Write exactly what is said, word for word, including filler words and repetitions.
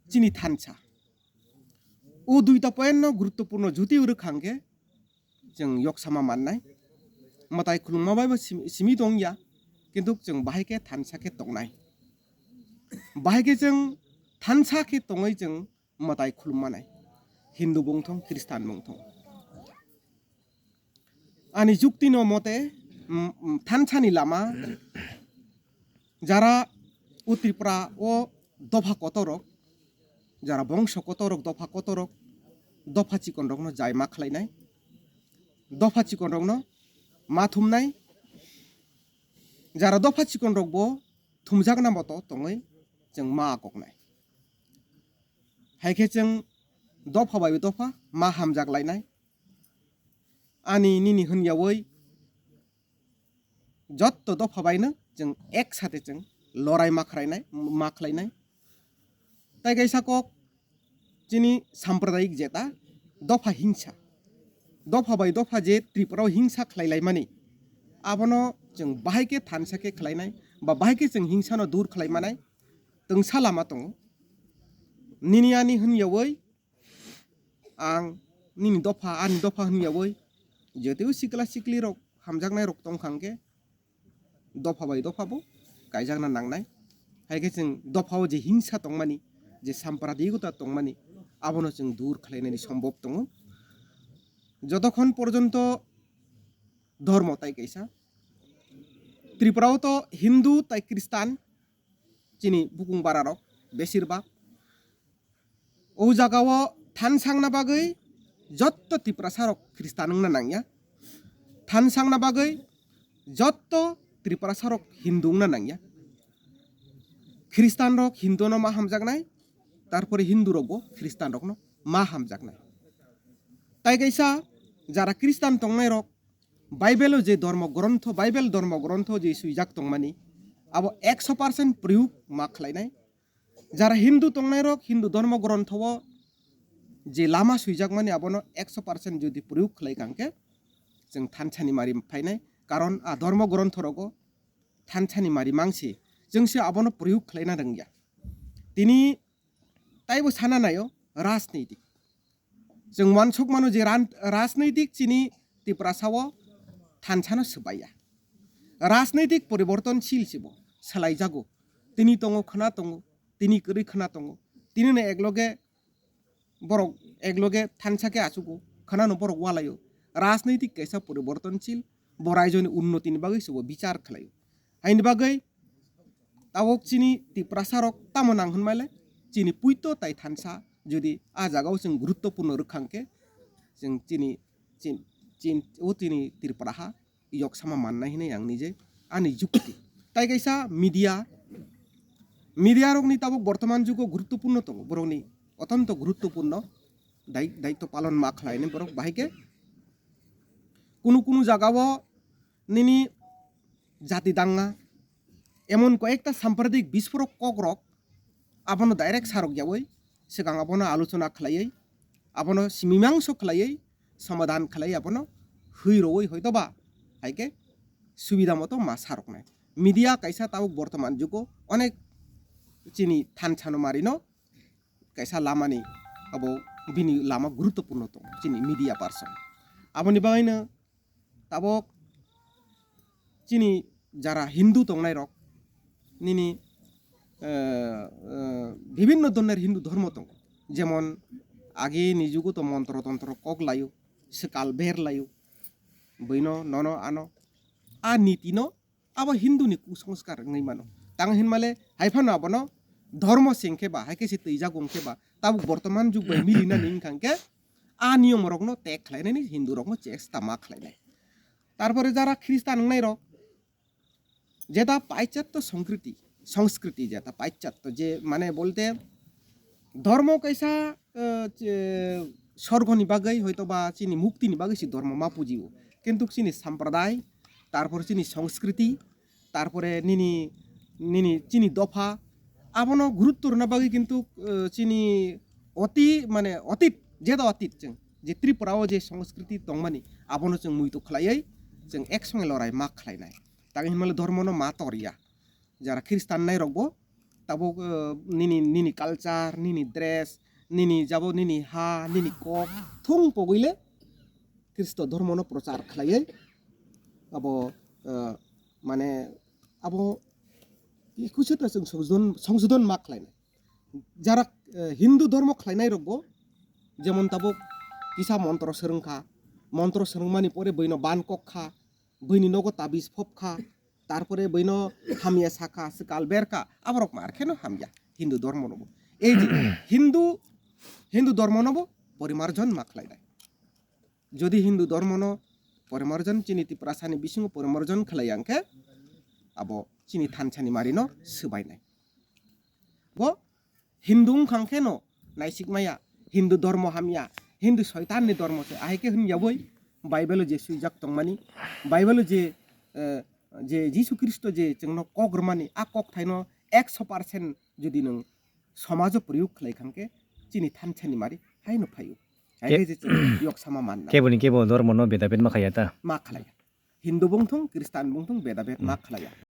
chini thansa. O duita point no guruttopurno juti rwkha hwnkhe chwng yoksama mannai. Mwtai khulumma bai bo simi, simi tongya, kintu chwng bahai khe thansa khe tongnai. Bahai khe chwng thansa khe tongwi chwng mwtai khulummanai, Hindu bongthong, Khristan bongthong. Ani jukti no mote, mm, mm, thansani lama, jara o Tripura o dopha kotorok, jara bongso kotorok, dopha kotorok, dopha chikonrokno jai ma khlainai, dopha chikonrokno ma thumnai, jara dopha chikonrokbo thumjakna moto tongwi chwng ma koknai. Hai khe chwng dopha bai dopha ma hamjak lainai. Ani nini hwnyawi jotto dopha baino chwng ek sate chwng lorai ma khlainai, ma khlainai. Tai kaisa kok chini sampradayik jeta dopha hingsa. Dopha bai dopha je Tripura o hingsa khlai laimani, abono chwng bahai khe thansa khe khlainai, ba bahai khe chwng hingsa no dur khlai manai, twngsa lama tongo. Nini ani hwnyawi ang nini dopha, ani dopha hwnyawi, joteo sikla sikli rok hamjaknai rok tongkha hwnkhe, dopha bai dopha bo kaijakna nangnai. Hai khe chwng dopha o je hingsa tongmani, je sampradayikota tongmani, abono chwng dur khlainani sombhob tongo. Jotokhon porjonto dhormo tai kaisa, Tripura o to Hindu tai Khristan chini bukung bara rok besir bak. O jaga o thansangna bagwi jotto Tiprasa rok Khristan wngna nangya. Thansangna bagwi jotto Tiprasa rok Hindu wngna nangya. Khristan rok Hindu no ma hamjaknai, tarpore Hindu rok bo Khristan rok no ma hamjaknai. Tai kaisa jara Khristan tongnai rok Bible o je dhormo grontho, Bible dhormo grontho je swijak tongmani, abo ekso percent priyug ma khlainai. Jara Hindu tongnai rok Hindu dhormo grontho o je lama swijakmani abono ekso percent jodi priyug khlai kha hwnkhe chwng thansani mari phainai, karon a dhormo grontho rogo thansani mari mangsi, chwng se abono priyug khlaina rwngya. Tini taibo sana naio rajnitik. Chwng uansuk mano je ran-, rajnitik chini Tiprasa o thansano swbaiya. Rajnitik poribortonshil sibo, swlaijago. Tini tongo, khwna tongo, tini kwrwi khwna tongo. Tini no ekloge borok ekloge thansa khe achugo, khwnano borok walaio. Rajnitik kaisa poribortonshil, bo raijoni unnotini bagwi se bo bichar khlaio. Haini bagwi tabuk chini Tiprasa rok tamo nang hwnmale, chini puito tai thansa jodi a jagao chwng guruttopurno rwkha hwnkhe, chwng chini, chin-, chin-, o chini Tripura ha yoksama mannai hinwi ang nije ani jukti. Tai kaisa media, media rokni tabuk bortoman jugo guruttopurno tongo, borokni otonto guruttopurno dai-, daitto palon ma khlainai borok, bahai khe kunu kunu jagao nini jati danga, emon koyekta sampradik bisphorok kokrok abono direct sarok yawi, swkang abono alochona khlaiwi, abono simimangso khlaiwi, somadhan khlaiwi abono hwi rowi hoito ba hai khe subida moto ma saroknai. Media kaisa tabuk bortoman jugo onek chini thansano marino kaisa lamani abo bini lama guruttopurno tongo chini media person. Aboni bagwino tabuk chini jara Hindu tongnai rok nini, eh, eh, bibhinno dhoroner Hindu dhormo tongo, jemon age ni jugo to montro tontro kok laio, swkal ber laio, buino nono ano a niti no abo Hindu ni kusongskar wngwi mano. Tang hinmale hai phano abono dhormo se wngkhe ba, hai khe se twijago wngkhe ba, tabuk bortoman jug bai milinani wngkha hwnkhe a niyom rokno tag khlainani Hindu rokno chesta ma khlainai. Tarpore jara Khristan wngnai rok, jeta paichatto songkriti, songskriti jeta paichatto je mane bolte dhormo kaisa, eh, je sorgoni bagwi hoito ba chini muktini bagwi se dhormo ma pujio, kintu chini sampraday, tarpor chini songskriti, tarpore nini, nini chini dopha, abono gurutto rwna bagwi kintu, eh, chini oti, mane otit, jeta otit chwng je Tripura o je songskriti tongmani, abono chwng muitu khlaiwi chwng ek songe lorai ma khlainai. Tang hinmale dhormono ma toriya. Jara Khristan nai rokbo tabuk, eh, nini, nini culture, nini dress, nini jabo, nini ha, nini kok, thung pogwile Kristo dhormono prochar khlaiwi abo, eh, mane abo ekusheta chwng songsodon, songsodon ma khlainai. Jara, eh, Hindu dhormo khlainai rokbo jemon tabuk kisa montro swrwngkha, montro swrwngmani pore buino ban kok kha, buini nogo tabiz phop kha, tarpore buino hamya sakha, swkal berkha, aborok mar kheno hamya Hindu dhormonobo. Ei je Hindu, Hindu dhormonobo porimarjon ma khlainai. Jodi Hindu dhormono porimarjon chini Tiprasani bisingo porimarjon khlai yang khe abo chini thansani marino swbainai. Bo Hindu wngkha khe no naisik maya, Hindu dhormo hamya, Hindu soitanni dhormo se, ahai khe hwnyawi Bible-o je swijak tongmani, Bible-o je, eh, je Jisu Kristo je chwngno kok rwmani, a kok thaino ekso percent jodi nwng somajo proyog khlai kha khe chini thansani mari haino phaio. Hai Ke- khe je chwng yok sama manna. Keboni kebo dhormono bedabed ma khaya ta? Ma khlaya. Hindu bungthung, Kristan bungthung, bedabed ma Hmm. khlaya.